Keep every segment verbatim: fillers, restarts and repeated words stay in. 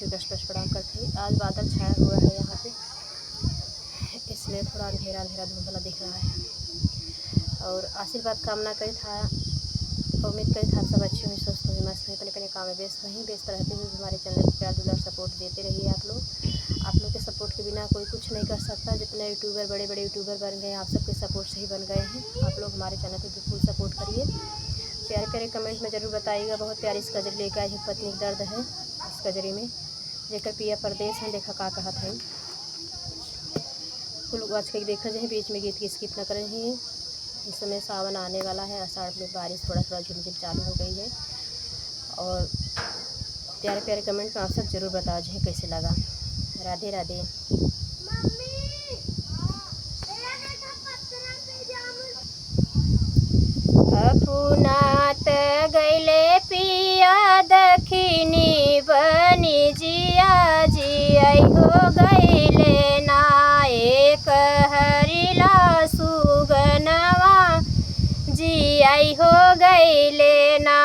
request प्रणाम करत ही। आज बादल छाया हुआ है यहाँ पे, इसलिए थोड़ा अंधेरा अंधेरा धुंधला दिख रहा है। और आशीर्वाद कामना करी था, उम्मीद करी था आप सब अच्छे हुई, स्वस्थ हुई, मस्त हुई, अपने अपने काम में व्यस्त हुई। व्यस्त रहते हुए भी हमारे channel को प्यार दुलार support देते रहिए आप लोग। आप लोग के support के बिना कोई कुछ नहीं कर सकता। जितने YouTuber, बड़े बड़े YouTuber बन गए, आप सबके support से ही बन गए हैं। आप लोग हमारे channel को भी full support करिए। प्यारे प्यारे comment में ज़रूर बताइएगा। बहुत प्यारी सी कजरी लेके आई हूँ, पत्नी का दर्द है इस कजरी में। जेकर पिया परदेस हैं, देखा का कहत हैं। कुल आज के देखा जाए, बीच में गीत की skip न करें ही। इस समय सावन आने वाला है, आषाढ़ में बारिश थोड़ा थोड़ा झिमझिम चालू हो गई है। और प्यारे प्यारे comment में आप सब जरूर बताओ जी कैसे लगा। राधे राधे। अपना त गइले पिया दखिनी बनी जिया जियाई हो गइले ना, एक हरिला सुगनवा जियाई हो गइले ना।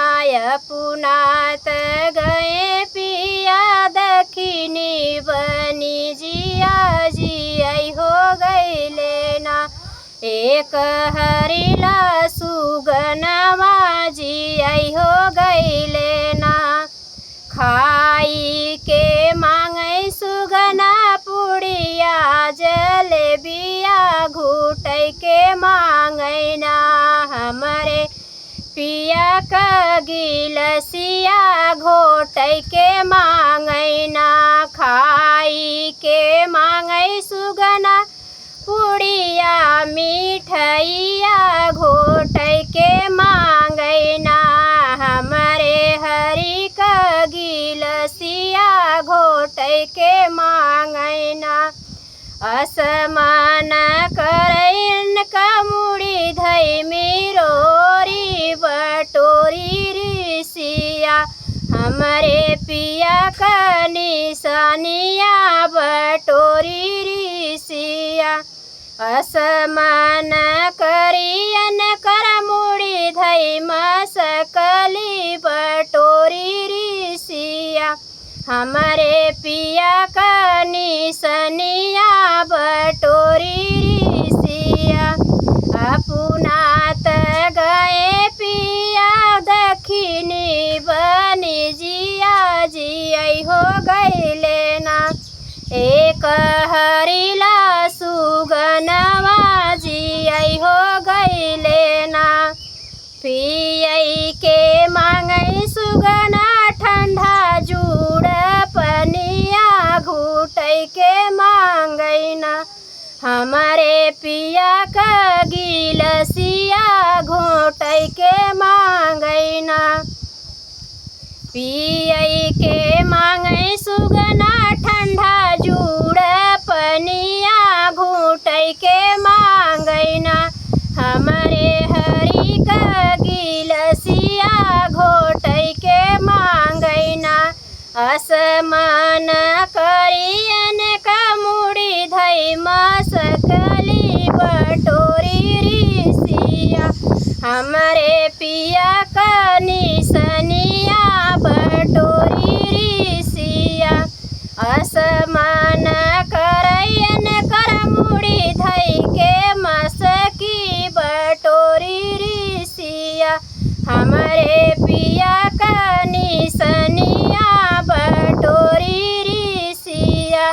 अपना त गए पिया दखिनी बनी जिया जियाई हो गइले ना, एक हरिला सुगनवा जियाई हो गइले ना। खाई के मांगै सुगना पुड़िया जलेबिया, घूटै के मांगै ना हमरे पिया का गिलसिया, घोटै के मांगै ना। खाई के मांगै सुगना पुड़िया मिठैया, घोटै के मांगै ना हमरे हरि का गिलसिया, घोटै के मांगै ना। असमान करैन का मुड़ी धई मिरोरी बटोरी रिसिया, हमरे पिया का निसनिया बटोरी रिसिया। असमान करियन कर मुड़ी धई मसकली बटोरी रिसिया, हमरे पिया का निसनिया बटोरी रिसिया। अपना त गए पिया दखिनी बनी जिया जियाई हो गइले ना, एक हरिला सुगनवा जियाई हो गइले ना। पियै के मांगै सुगना ठंडा जूड़ पनिया, घूटै के मांगै ना हमरे पिया का गिलसिया, घोटै के मांगै ना। पियै के मांगै सुगना ठंडा जूड़ पनिया, घोटै के मांगै ना हमरे हरि का गिलसिया, घोटै के मांगै ना। असमान करियन का मुड़ी धई मसकली बटोरी रिसिया, हमरे पिया का निसनिया बटोरी रिसिया। असमान करैन कर मुड़ी धई के मसकी बटोरी रिसिया, हमरे पिया का निसनिया बटोरी रिसिया।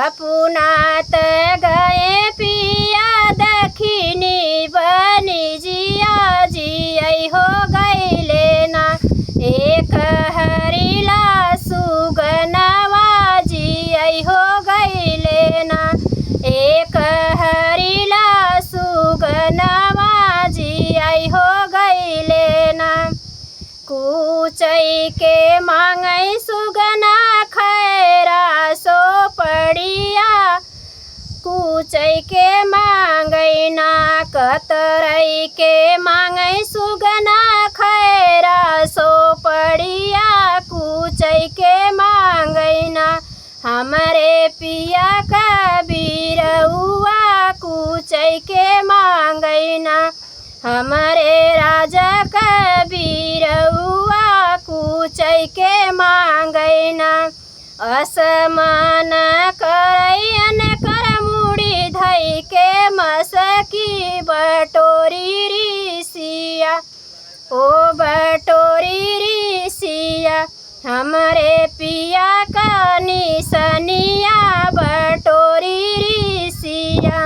अपना त गए पिया दखिनी बनी जिया जियाई हो गइले ना, एक हरिला सुगनवा जियाई हो गइले ना, एक हरिला सुगनवा जियाई हो गइले ना। कूचै के मांगै सुगना खैरा सोपड़िया, कूचै के मांगै ना। कतरै के मांगै सुगना खैरा सोपड़िया, कूचै के मांगै ना। हमरे पिया का बिरउआ कूचै के मांगै ना, हमरे राजा का बिरउआ कूचै के मांगै ना। असमान करैयन कर मुड़ी धइके मसकी बटोरी ऋषिया। ओ बटोरी ऋषिया, हमरे पिया का निसनिया बटोरी ऋषिया।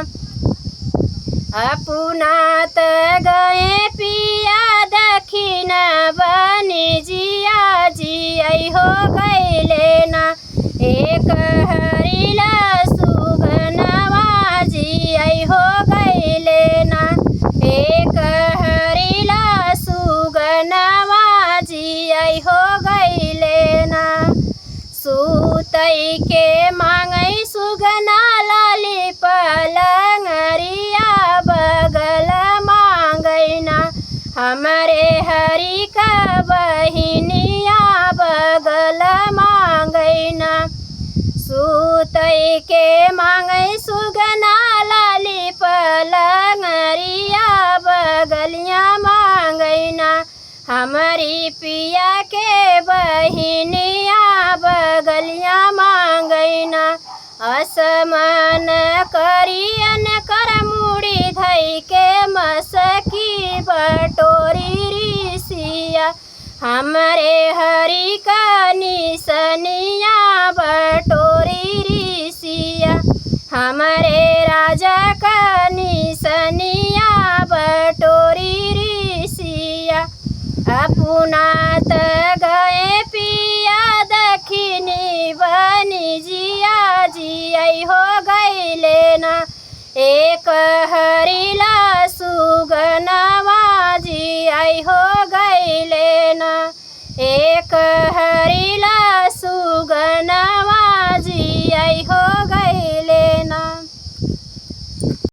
अपुना त गए पिया दखिन बनिजिया, जियै हो गइले ना। एक हरिला सुगनवा जियै हो गइले ना। एक हरिला सुगनवा जियै हो गइले ना। सुतै के मांगै सुगना लाली पलंगरिया बगल मांगै ना। हमरे हरि का बहिनिया बगल मांगै ना। सुतै के मांगै सुगना लाली पलंगरिया बगलिया मांगै ना। हमरी पिया के बहिनिया बगलिया मांगै ना। असमान करियन कर मुड़ी धइके मसकी बटोरी ऋषिया। हमरे हरि का निसनिया बटोरी ऋषिया। हमरे राजा का निसनिया बटोरी ऋषिया। अपुना त गए पिया दखिनी बनिजिया, जियै हो गइले ना। एक हरिला सुगनवा जियै हो गइले ना। एक